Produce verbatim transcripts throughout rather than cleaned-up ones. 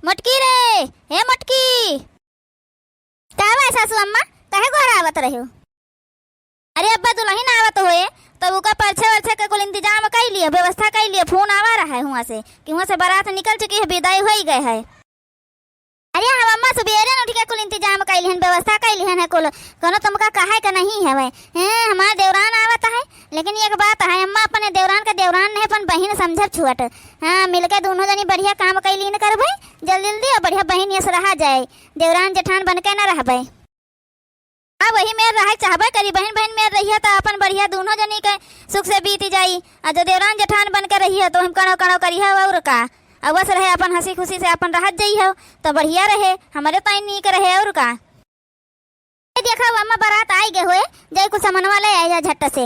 मोटकी रे, हे मोटकी। का बा सासू अम्मा, काहे गोहरावत रहे हो? अरे अब्बा दुलहिन आवत होए, तब ओका परछे वरछे के कुल इंतजाम कइ लियो, व्यवस्था कइ लियो। फोन आवा रहा है हुआँ से कि हुआँ से बारात निकल चुकी है, बिदाई होइ गए है। अरे हम अम्मा सुबेरे न उठ के कुल इंतजाम कइ लिहन, व्यवस्था कइ लिहन है कुल। कउनो तुमका कहे के नहीं हवे। हैं, हमार देवरान आवत है, लेकिन एक बात है अम्मा, अपने देवरान के देवरान नहीं, अपन बहिन समझब छुअट। हाँ, मिलके दुनो जनी बढ़िया काम कइ लीन करबे, जल्दी जल्दी, और बढ़िया बहिन यस रहा जाए, देवरान जेठान बन के न रहबे। हाँ, वही मेर रहे चाहबे करी, बहिन बहिन मेर रहिए त अपन बढ़िया दुनो जनी के सुख से बीत जाई। आ जो देवरान जेठान बन के रहिए तो हम कणो कणो करिए और का, अवस रहे अपन हँसी खुशी से अपन रहत जइहो तो बढ़िया रहे, हमरे ताई नीक रहे और का। ए देखा, अम्मा बारात आइ गए होए, जाई कुछ सामानवा ले आइ जा झट से।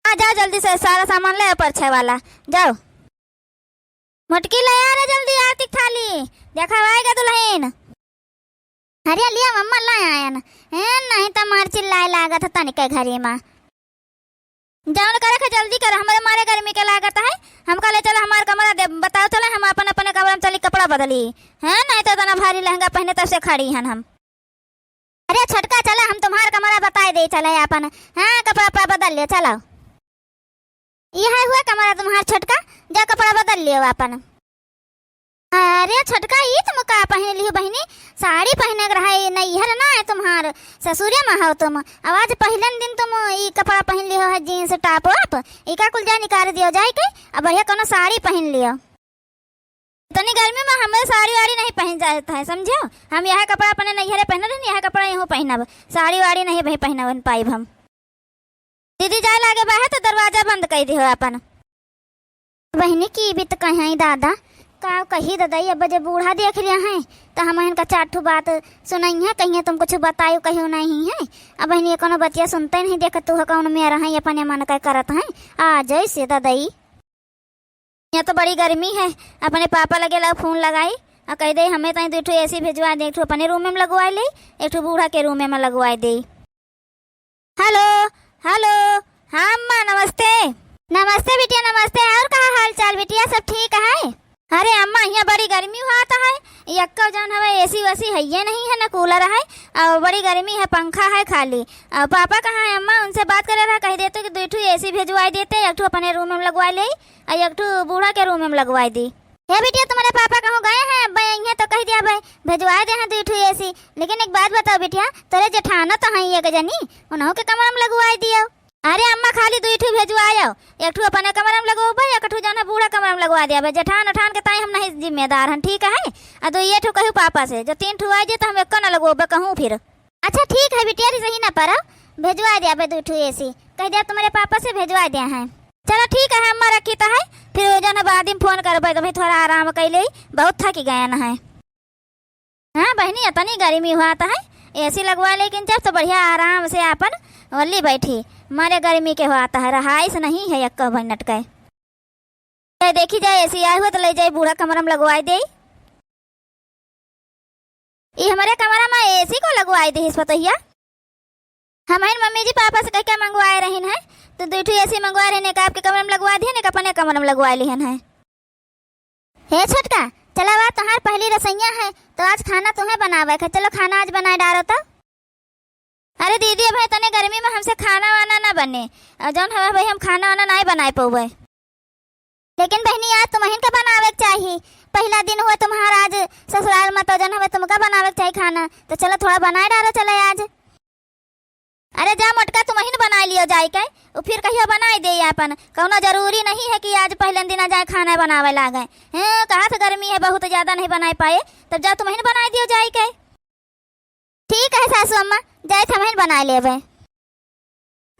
हाँ, जाओ जल्दी से सारा सामान ले आओ परछे वाला, जाओ। मोटकी ले आ रे जल्दी आरती के थाली, देखा आइ गए दुलहिन। अरे लिया अम्मा, ले आयन। ए, नहीं त मार चिल्लाए लागत है तनिके घरी मा। जउन करे के जल्दी कर, हमरे मारे गर्मी के लागत है। हमका ले चला हमार कमरा दे, बताओ चला हम अपन अपने कमरा में चली कपड़ा बदली। हैं, नहीं तो इतना भारी लहंगा पहिने तब से खड़ी हन हम। अरे छोटका चला हम तुम्हार कमरा बताए दे चले अपन। हाँ, कपड़ा उपड़ा बदल लियो चला। यह हुआ कमरा तुम्हार छोटका, जा कपड़ा बदल लियो अपन। अरे छोटका, ई तुम का पहिन लिहो बहिनी? साड़ी पहिने के रहा, ई नैहर ना है तुम्हार, ससुरे में हो तुम। अब आज पहिलन दिन तुम ई कपड़ा पहिन लिहो है, jeans top वाप, ई का कुल जा निकाल दियो जाए के, अब बढ़िया कोनो साड़ी पहिन लियो। इतनी गर्मी में हमें साड़ी वाड़ी नहीं पहिन जात है, समझो? हम यह कपड़ा अपने नैहरे पहिनल रहनी, यह कपड़ा यहूँ पहिनब, साड़ी वाड़ी नहीं भाई पहिनवन पाइब हम। दीदी जाए लागे बाहे तो दरवाजा बंद कइ दिहो अपन। बहिनी की बीत कहीं दादा, का कही ददई, अब जे बूढ़ा देख लिया है तो हम इनका चार ठो बात सुनइहे, कहिए तुम कुछ बतायो कहियो नहीं है। अब बहिनी कोनो बतिया सुनते नहीं, देख तू हो कौन मेरा है, अपने मन का करत है, आ जैसे ददई। यहाँ तो बड़ी गर्मी है, अपने पापा लगे ला फोन लगाई और कह दे हमें ताई दो ठो एसी भेजवा दे, एक ठो अपने रूम में लगवाए ले, एक ठो बूढ़ा के रूम में लगवाए दे। हेलो, हेलो, हाँ अम्मा नमस्ते। नमस्ते बिटिया नमस्ते, और का हाल चाल बिटिया, सब ठीक है? अरे अम्मा यहाँ बड़ी गर्मी हुआ तो है, यक्का जौन हवे एसी वेसी है ये नहीं है, ना कूलर है, और बड़ी गर्मी है, पंखा है खाली। और पापा कहाँ है अम्मा, उनसे बात करे रहा, कह देते कि दो ठो एसी भेजवाए देते, एक ठो अपने रूम में लगवाए ले, आ एक ठो बूढ़ा के रूम में लगवाए दी। हे बिटिया, तुम्हारे पापा कहूँ गए हैं, अब आइहें तो कह दिया भाई, भेजवाए दे हैं दो ठो एसी। लेकिन एक बात बताओ बिटिया, तोरे जेठानो तो हैं एक जनी, उन्हों के कमरा में लगवाए दियो। अरे अम्मा, खाली दो ठो भेजवायो, एक ठो अपने कमरा में लगवाबे, एक ठो जौन है बूढ़ा कमरा में लगवा दिया भाई। जेठान उठान के ताई हम नहीं जिम्मेदार हैं, ठीक है? आ दो ये ठो कहू पापा से, जो तीन ठो आ जाए तो हम एक ना लगवाबे कहूँ फिर। अच्छा ठीक है बिटिया, री सही ना पड़ा, भेजवा दिया बे दो ठो एसी, कह दिया तुम्हारे पापा से भेजवा दिया है। चलो ठीक है अम्मा, रखी तो है, फिर वो जौन है बाद में फोन करबे, तो भाई थोड़ा आराम कर ले, बहुत थक गया ना है। हाँ बहिनी, इतनी गर्मी हुआ तो है, एसी लगवा ले, लेकिन जब तो बढ़िया आराम से अपन ओली बैठी, मारे गर्मी के हुआ तो है, रहाइश नहीं है एक मिनट के। ए, देखी जाए, एसी आए हुए तो ले जाए, बूढ़ा कमरा में लगवाए दे। ई हमारे कमरा में एसी को लगवाए दे इस पतोहिया। हम हन मम्मी जी पापा से कह के मंगवाए रहिन है, तो दो ठो एसी मंगवाए रहिन, एक आपके कमरा में लगवा दिहन, एक अपने कमरा में लगवा लिहन है। हे छोटका, चला वा, तोहार पहली रसोइया है, तो आज खाना तुम्हें बनावे के, चलो खाना आज बनाए डारो तो। अरे दीदी, अब है तने गर्मी में हमसे खाना वाना ना बने, और जौन हवे भाई हम खाना वाना नहीं बनाए पउबे। लेकिन बहिनी, आज तुम्हन के बनावे के चाही, पहला दिन हुआ तुम्हार आज ससुराल में, तो जौन हवे तुमका बनावे के चाही खाना, तो चलो थोड़ा बनाए डालो चले आज। अरे जा मोटका, तुम्हन बनाए लियो जाए के, उ फिर कहियो बनाए दे अपन, कौनो जरूरी नहीं है कि आज पहले दिन आ जाए खाना बनावे लागे। हैं, कहा था गर्मी है बहुत ज्यादा नहीं बनाए पाए, तब जा तुम्हन बनाए दियो जाए के। ठीक है सासू अम्मा, जाए थमहन बनाए लेबे।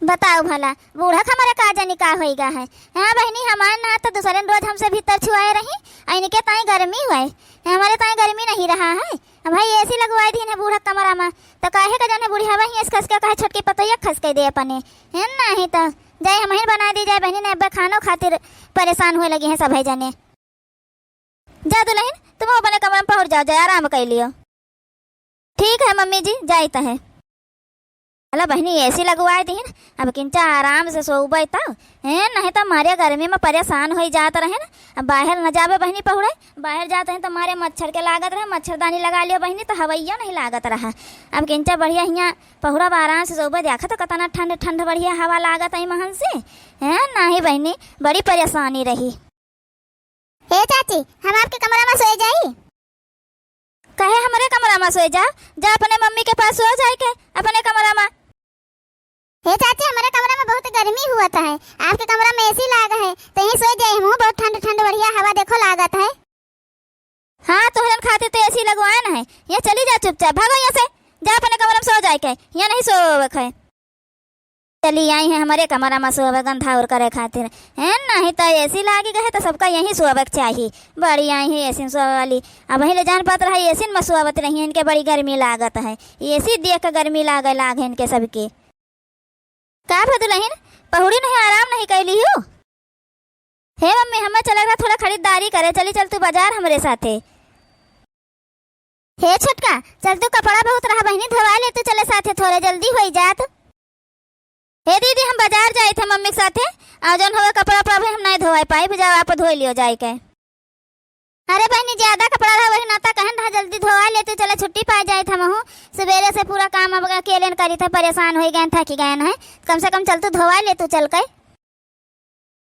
बताओ भला, बूढ़ा के हमारे का जानी का होइगा है। हाँ बहिनी, हमार ना तो दूसरे रोज हमसे भीतर छुआए रही, आ इनके ताई गर्मी हुए। हमारे ताई गर्मी नहीं रहा है। अब भाई एसी लगवाए दी ना बूढ़ा कमरा में, तो काहे का जाने बूढ़ी हवा ही खस के, काहे छोटकी पतोहिया खस के दे अपने। है नहीं तो जाए हमहन बना दी जाए बहिनी, ने अब खानो खातिर परेशान हुए लगी हैं सब है जने। जा दुलहिन, तुम अपने कमरा में पहुँच जाओ, जाए आराम कर लियो। ठीक है मम्मी जी, जाइत है। चला बहिनी, AC लगवाए दिहिन, अब किंचा आराम से सोउबे तब। हैं, नहीं तो मारे गर्मी में परेशान होई जात रहेन। अब बाहर न जाबे बहिनी पहुड़े, बाहर जात रहेन तो मारे मच्छर के लागत रहे, मच्छरदानी लगा लियो बहिनी तो हवैया नहीं लागत रहा। अब किंचा बढ़िया हियाँ पहुड़ब, आराम से सोउबे, देखा तो कितना ठंड ठंड बढ़िया हवा लागत है महन से। हैं, नहीं बहिनी, बड़ी परेशानी रही। हे चाची, हम आपके कमरा में सोए जाई? कहे हमरे कमरा में सोए जा, जा अपने मम्मी के पास सो जाए के अपने कमरा में। हे चाची, हमरे कमरा में बहुत गर्मी हुआ है, आपके कमरा में AC लाग है, तो यहीं सो जाए हम, बहुत ठंड ठंड बढ़िया हवा देखो लागत है। हाँ, तोहरन खातिर तो AC लगवाए न है, यहाँ चली जा चुपचाप, भागो यहाँ से, जा अपने कमरा में सो जाए के, यहाँ नहीं सोवे के है। चली आई हैं हमरे कमरा में सोवे गंधाउर करे खातिर। हैं, नहीं तो AC लागी गए तो सबका यहीं सोवे के चाही। बड़ी आई हैं AC में सोवे वाली। अबहीं ले जान पात रहा AC में सोवत रही, इनके बड़ी गर्मी लागत है। AC देख के गर्मी लागे लाग है इनके सबके। का भा दुलहिन, पहुड़ी नहीं आराम नहीं कैली हो? हे मम्मी, हमें चले रहा थोड़ा खरीदारी करे, चली चल तू बाजार हमरे साथे। हे छोटका, चल तू कपड़ा बहुत रहा बहिनी, धोवा ले तू चले साथे, थोड़े जल्दी होई जात। हे दीदी, हम बाजार जाइत है मम्मी के साथे, और जौन हवे कपड़ा उपड़ा भी हम नहीं धोवाई पाई, जाओ आप धोई लियो जाए के। अरे बहिनी, ज्यादा कपड़ा रहा वही नाता कहन रहा, जल्दी धोवा ले तू चले, छुट्टी पाए जाइत हमहू। सवेरे से पूरा काम अब अकेले न करी थे, परेशान होई गए, थकी गए हैं, कम से कम चल तू धोवा ले तू चल के।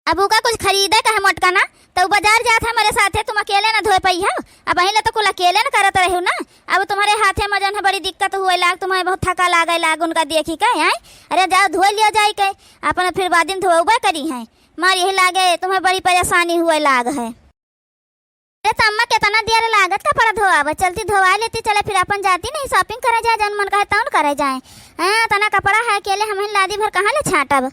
अब उका कुछ खरीदे का है मोटका ना, तो उ बाजार जात है हमरे साथे, तुम अकेले ना धोए पइहौ। अबहीं ले तो कुल अकेले न करत रहिउ ना, अब तुम्हरे हाथे में जौन है बड़ी दिक्कत हुए लाग, तुम्हें बहुत थका लागे लाग उनका देखी के, हैं? अरे जाओ धोए लियो जाए के, अपन फिर बाद में धोउबे करी हैं। मार यही लागे तुम्हें बड़ी परेशानी हुए लाग है। अरे त अम्मा, केतना देर लागत कपड़ा धोआवे, चलती धोवाए लेती, चले फिर अपन जाती नहीं shopping करे जाए, जौन मन कहे तौन करे जाए। हाँ, तना कपड़ा है अकेले हमहिन लादी भर कहाँ ले छाँटब?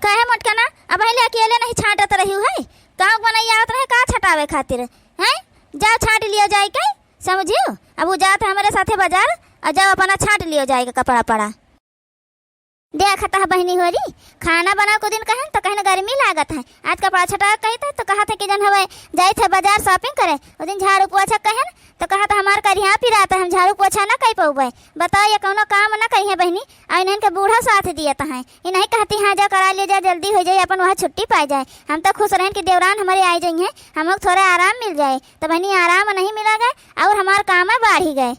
कहे मोटका ना, अबहीं ले अकेले नहीं छाँटत रहिउ है, गाँव के मनई आवत रहे का छटावे खातिर, हैं? जाओ छाँट लियो जाए के, समझिउ? अब उ जात है हमरे साथे बाजार, और जाओ अपना छाँट लियो जाए के कपड़ा पड़ा। देखत ह बहिनी होरी, खाना बनाओ को दिन कहन तो कहन गर्मी लागत है, आज कपड़ा छटावे कहित है तो कहत है कि जौन हवे जाइत है बाजार shopping करे, उ दिन झाड़ू पोछा कहन तो कहत हमार करिहा पिरात है, हम झाड़ू पोछा ना कइ पउबे। बताओ, ये कौनो काम ना करिहे बहिनी, और इन्हन के बूढ़ा साथ दियत हैं, इन्हीं कहती हाँ जा करा ले जा, जल्दी हो जाए, अपन वहाँ छुट्टी पाए जाए। हम तो खुश रहन कि देवरान हमारे आए जाइए, हमहू थोड़ा आराम मिल जाए। तो बहिनी आराम नहीं मिला गए और हमार काम है बाढ़ी गए।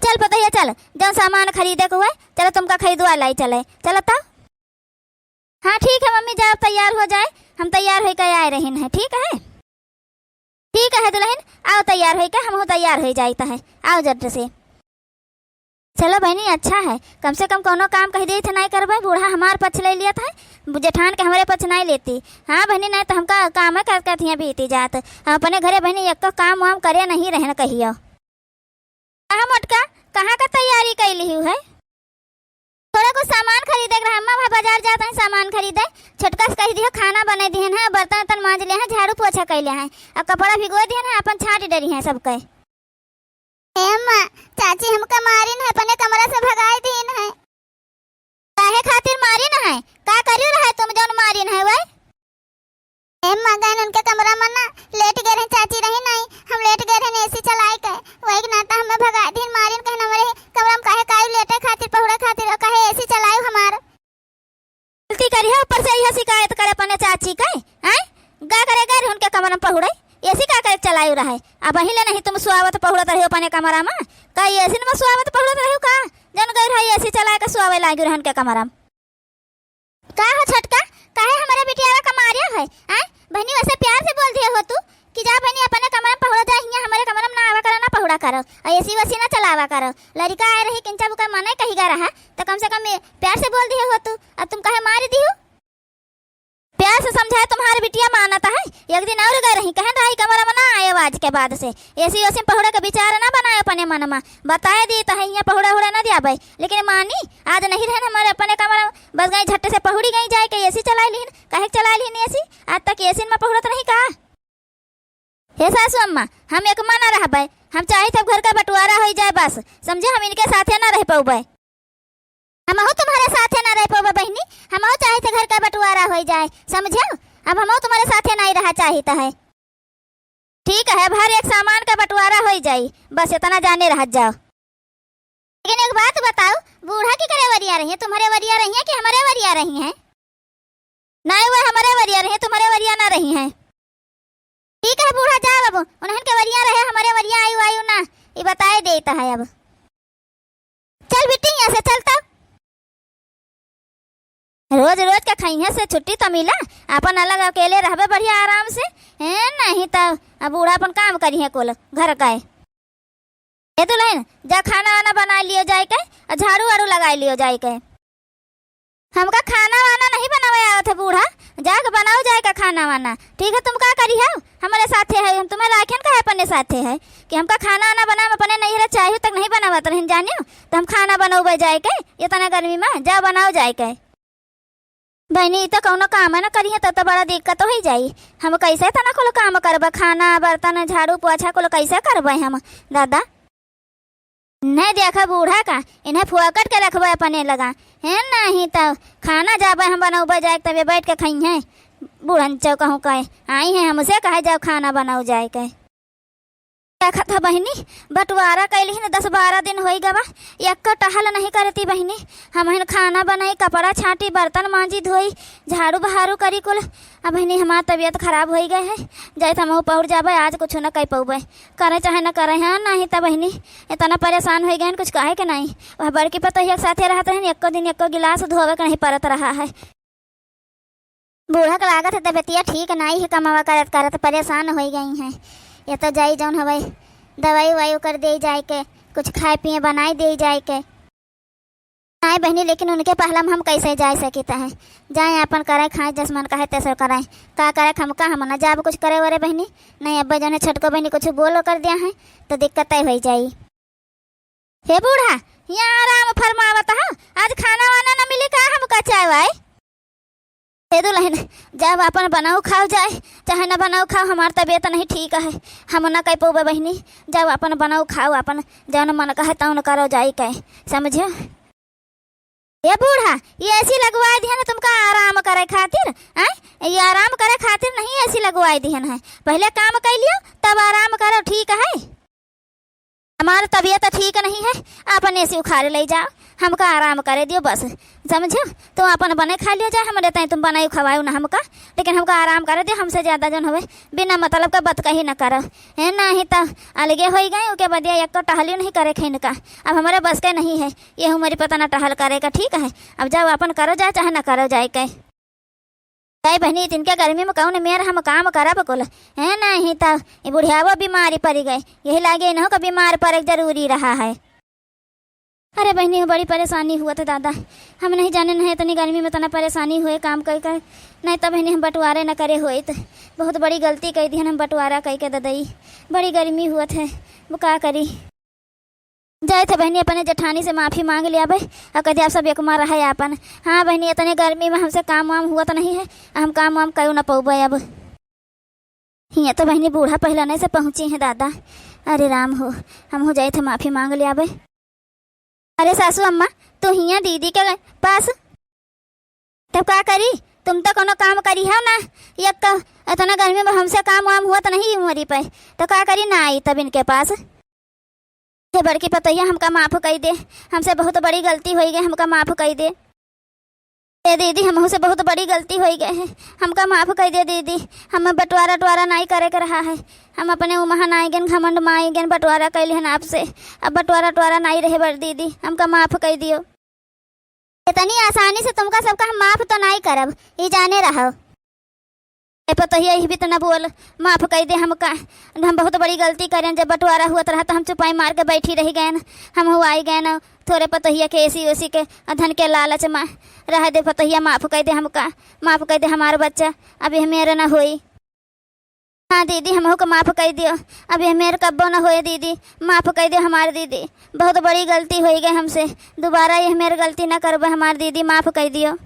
चल पतोहिया चल, जौन सामान खरीदे के हुए, चलो तुमका खरीदवा लाई चले, चलो तो। हाँ ठीक है मम्मी, जाओ तैयार हो जाए, हम तैयार होइके आए रहिन है, ठीक है? ठीक है दुलहिन, आओ तैयार होइके, हमहू तैयार होइ जाइत है, आओ जल्द से। चलो बहिनी, अच्छा है, कम से कम कौनो काम कहि देइत है नाहीं करबे, बूढ़ा हमार पक्ष लइ लियत है, जेठान के हमरे पक्ष नाहीं लेती। हाँ बहिनी, नाहीं तो हमका काम है कर कर हियाँ बीती जात, हम अपने घरे बहिनी एक्को काम वाम करे नहीं रहन कहियो। कहाँ मोटका, कहाँ का तैयारी कइ लिहिउ है? थोड़ा कुछ सामान खरीदे के रहा, अम्मा वहाँ बाजार जात हैं सामान खरीदे। छोटका से कहि दिहो खाना बनाइ दिहन है, बर्तन उर्तन माँज ले हैं, झाड़ू पोछा कइ ले हैं, अब कपड़ा भिगोइ दिहन है, अपन छाँट डरी हैं सबके। ए अम्मा, चाची हमका मारिन है, अपने कमरा से भगाइ दीन है। काहे खातिर मारिन है? का करिउ रहे तुम जौन मारिन है वै? ए अम्मा, गएन उनके कमरा में ना, लेट गए रहे, चाची रही नहीं, हम लेट गए रहे AC चलाए के, वही के नाता हमें भगाइ दीन, मारिन कहन हमरे कमरा में काहे कायू लेटे खातिर, पहुड़े खातिर, और काहे AC चलायू हमार। गलती करी है, ऊपर से यह शिकायत करे अपने चाची के, हैं? गा करे गए रहे उनके कमरा में पहुड़े, AC का करे चलायू रहे? अबहीं ले नहीं तुम सुआवत पहुड़त रहिउ अपने कमरा में, का AC में सुआवत पहुड़त रहिउ का? जौन गए रहे AC चलाए के सुआवे लागी रहन के कमरा में। का हो छोटका, काहे हमरे बिटियावा का मारिया है? आय, बहिनी वैसे प्यार से बोल दिहे हो तू कि जा बहिनी अपने कमरा में पहुड़ा जा, हियाँ हमरे कमरा में ना आवा करो, ना पहुड़ा करो, और AC वेसी ना चलावा करो। लड़िका आए रही किंचा बुका मने कही गा रहा, तो कम से कम ये प्यार से बोल दिहे हो तू, अब तुम काहे मार दिहु? प्यार से समझाए तुम्हारे बिटिया मानत है। एक दिन और गए रही, कहन रही कमरा में ना आए आज के बाद से। AC वेसी में पहुड़े के विचार ना बनाए अपने मन में। बताए दी तो है, यहाँ पहुड़े उड़े ना जाबे, लेकिन मानी, आज नहीं रहन हमारे अपने कमरा में, बस गई झट्टे से पहुड़ी गई जाए के AC चलाए लिहिन। काहे के चलाए लिहिन AC? आज तक AC में पहुड़त रही का? हे सासू अम्मा, हम एक में ना रहबे, हम चाहित है घर का बंटवारा होइ जाए बस, समझे, हम इनके साथे ना रह पउबे। हमहू तुम्हारे साथे ना रह पउबे बहिनी, हमहू चाहित है घर का बंटवारा होइ जाए, समझे, अब हमहू तुम्हारे साथे नहीं रहा चाहित है। ठीक है, अब हर एक सामान का बंटवारा होइ जाई, बस इतना जाने रहत जाओ। लेकिन एक बात बताओ, बूढ़ा की करे वरिया रही है, तुम्हरे वरिया रही है कि हमरे वरिया रही है? नहीं, वो हमरे वरिया रही है, तुम्हरे वरिया ना रही है। ठीक है बूढ़ा, जाओ अब, उन्हन के वरिया रहे, हमरे वरिया आयु आयु ना, ये बताए देता है अब। चल बिट्टी, यहाँ से चल तब। रोज रोज के खइहे से छुट्टी तो मिला, अपन अलग अकेले रहबे बढ़िया आराम से, हैं? नहीं तो अब बूढ़ा अपन काम करिहे कुल घर का। ए दुल्हन, जा खाना वाना बनाए लियो जाए के, आ झाड़ू वाड़ू लगाए लियो जाए के। हमका खाना वाना नहीं बनावे आवत है बूढ़ा, जाके बनाओ जाए के खाना वाना। ठीक है, तुम का करी हो, हमरे साथे है, हम तुम्हें राखेन का है अपने साथे है कि हमका खाना वाना बनाए में अपने नैहरे चाही तक नहीं बनावत रहन जानियो, तो हम खाना बनौबे जाए के इतना गर्मी में, जा बनाओ जाए के। बहिनी, ई तो कौनो काम न करिहे, तब तो बड़ा दिक्कत होइ जाई। हम कैसे तना कुल काम करबे, खाना, बर्तन, झाड़ू, पोछा कुल कैसे करबे हम, दादा? नहीं देखा बूढ़ा का, इन्हें फोकट के रखबे अपने लगा, हैं? नहीं तो खाना जाबे हम बनौबे जाए, तबे बैठ के खइहे। बूढ़न चौ कहूँ कहे, आई हैं हमसे कहे, जाओ खाना बनाओ जाए के। देखत ह बहिनी, बंटवारा कइली न दस बारह दिन होइ गवा, एक्को टहल नहीं करती बहिनी। हमहिन खाना बनाई, कपड़ा छाटी, बर्तन मांजी धोई, झाड़ू बहारू करी कुल। अब बहिनी हमार तबियत खराब होइ गए है, जाइत हमहू पहुर जाबे, आज कुछ न कइ पउबे, करे चाहे न करे, हाँ नहीं त बहिनी इतना परेशान होइ गए, कुछ कहे के नहीं। वह बड़की पतोहिया के साथे रहत रहन, एक्को दिन एक्को गिलास धोवे के नहीं परत रहा है। बूढ़ा के लागत है तबियतिया ठीक नाई है, कमावा करत करत परेशान होइ गई हैं। ये तो जाई जौन हवै दवाई उवाई ओकर दे जाए के, कुछ खाए पिए बनाई दे जाए के। नाई बहिनी, लेकिन उनके पहला में हम कैसे जाए सकित है? जाए अपन करे खाए, जस मन कहे तैसे करे। का करे हमका, हम ना जाब कुछ करे वरे बहिनी। नहीं अब जौन है छोटको बहिनी कुछ बोल कर दिया है तो दिक्कत तय होइ जाई। हे बूढ़ा, यहाँ आराम फरमावत हो, आज खाना वाना न मिली का हमका चाय वाय? हे दुल्हन, जाओ अपन बनाओ खाओ जाए, चाहे न बनाओ खाओ, हमार तबियत नहीं ठीक है, हम न कह पउबे बहिनी। जाओ अपन बनाओ खाओ, अपन जौन मन कहे तौन करो जाई के, समझियो। ए बूढ़ा, ये एसी लगवाए दिहन तुमका आराम करे खातिर, आय? ये आराम करे खातिर नहीं एसी लगवाए दिहन है। पहले काम कइ लियो, तब आराम करो, ठीक है? हमार तबियत ठीक नहीं है, अपन एसी उखाड़ ले जाओ, हमका आराम करे दियो बस, समझो? तुम अपन बने खा लियो जाए, हमरे ताई तुम बनाई खवाओ ना हमका, लेकिन हमका आराम करे दियो। हमसे ज्यादा जौन हवे बिना मतलब का बात कही न करो, है नहीं तो अलगे होइ गए, ओके बदिया एक टहलियो नहीं करे खिन का। अब हमरे बस के नहीं है, ये उमरी पता ना टहल करे का, ठीक है? अब जाओ अपन करो जाए चाहे ना करो जाए के। जाए बहिनी, तिनके गर्मी में कौन मेर हम काम करब कुल, है नहीं तो ये बुढ़ियावो बीमारी पड़ी गए, यही लागे इन्हों का बीमार पड़े के जरूरी रहा है। अरे बहिनी, बड़ी परेशानी हुआ था दादा, हम नहीं जाने नहीं इतनी गर्मी में इतना परेशानी हुए काम कर कर, नहीं तो बहिनी हम बंटवारे न करे होइत। बहुत बड़ी गलती कइ दिहन हम बंटवारा कइ के ददई, बड़ी गर्मी हुआ था, वो का करी। जाए थे बहिनी अपने जेठानी से माफी मांग लिया बे, और कह दिया आप सब एक मार रहे आपन। हाँ बहिनी, इतने गर्मी में हमसे काम वाम हुआ तो नहीं है, हम काम वाम करू न पउबे अब। हियाँ तो बहिनी बूढ़ा पहलने से पहुँची हैं दादा। अरे राम हो, हमहू जाइत है माफी मांग लियाबे। अरे सासू अम्मा, तू हियाँ दीदी के पास, तब का करी? तुम तो कोनो काम करी हो ना, एक तो इतना गर्मी में हमसे काम वाम हुआ तो नहीं उमरी पे, तो का करी ना आई तब इनके पास। हे बड़की पतोहिया, हमका माफ कइ दे, हमसे बहुत बड़ी गलती होइ गए, हमका माफ कइ दे। ए दीदी, हमहू से बहुत बड़ी गलती होइ गए है, हमका माफ कइ दे दीदी। हम बंटवारा टवारा नाई करे के रहा है, हम अपने उमहा नाई गेन, घमंड माई गेन, बंटवारा कइ लिहन आपसे। अब बंटवारा टवारा नाई रहे बड़ दीदी, हमका माफ कइ दियो। इतनी आसानी से तुमका सबका हम माफ तो नाई करब, ई जाने रहो। ए पतोहिया, यही भी तो न बोल, माफ कइ दे हमका। हम बहुत बड़ी गलती करेन, जब बंटवारा हुआ तो रहा तो हम चुपाई मार के बैठी रह गएन, हम हुआई गएन थोरे पतोहिया के एसी ओसी के धन के लालच में। रह दे पतोहिया, माफ कइ दे हमका, माफ कइ दे हमार बच्चा, अब यह मेर न होई। हाँ दीदी, हमहू के माफ कइ दियो, अब यह मेर कब्बो न होए दीदी, माफ कइ दियो हमार दीदी, बहुत बड़ी गलती होइ गए हमसे, दोबारा यह मेर गलती न करबे हमार दीदी, माफ कइ दियो।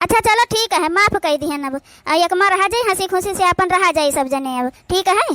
अच्छा चलो ठीक है, माफ कइ दिहन अब। आ, एक माँ रहा जाई, हँसी खुशी से अपन रहा जाई सब जने अब, ठीक है?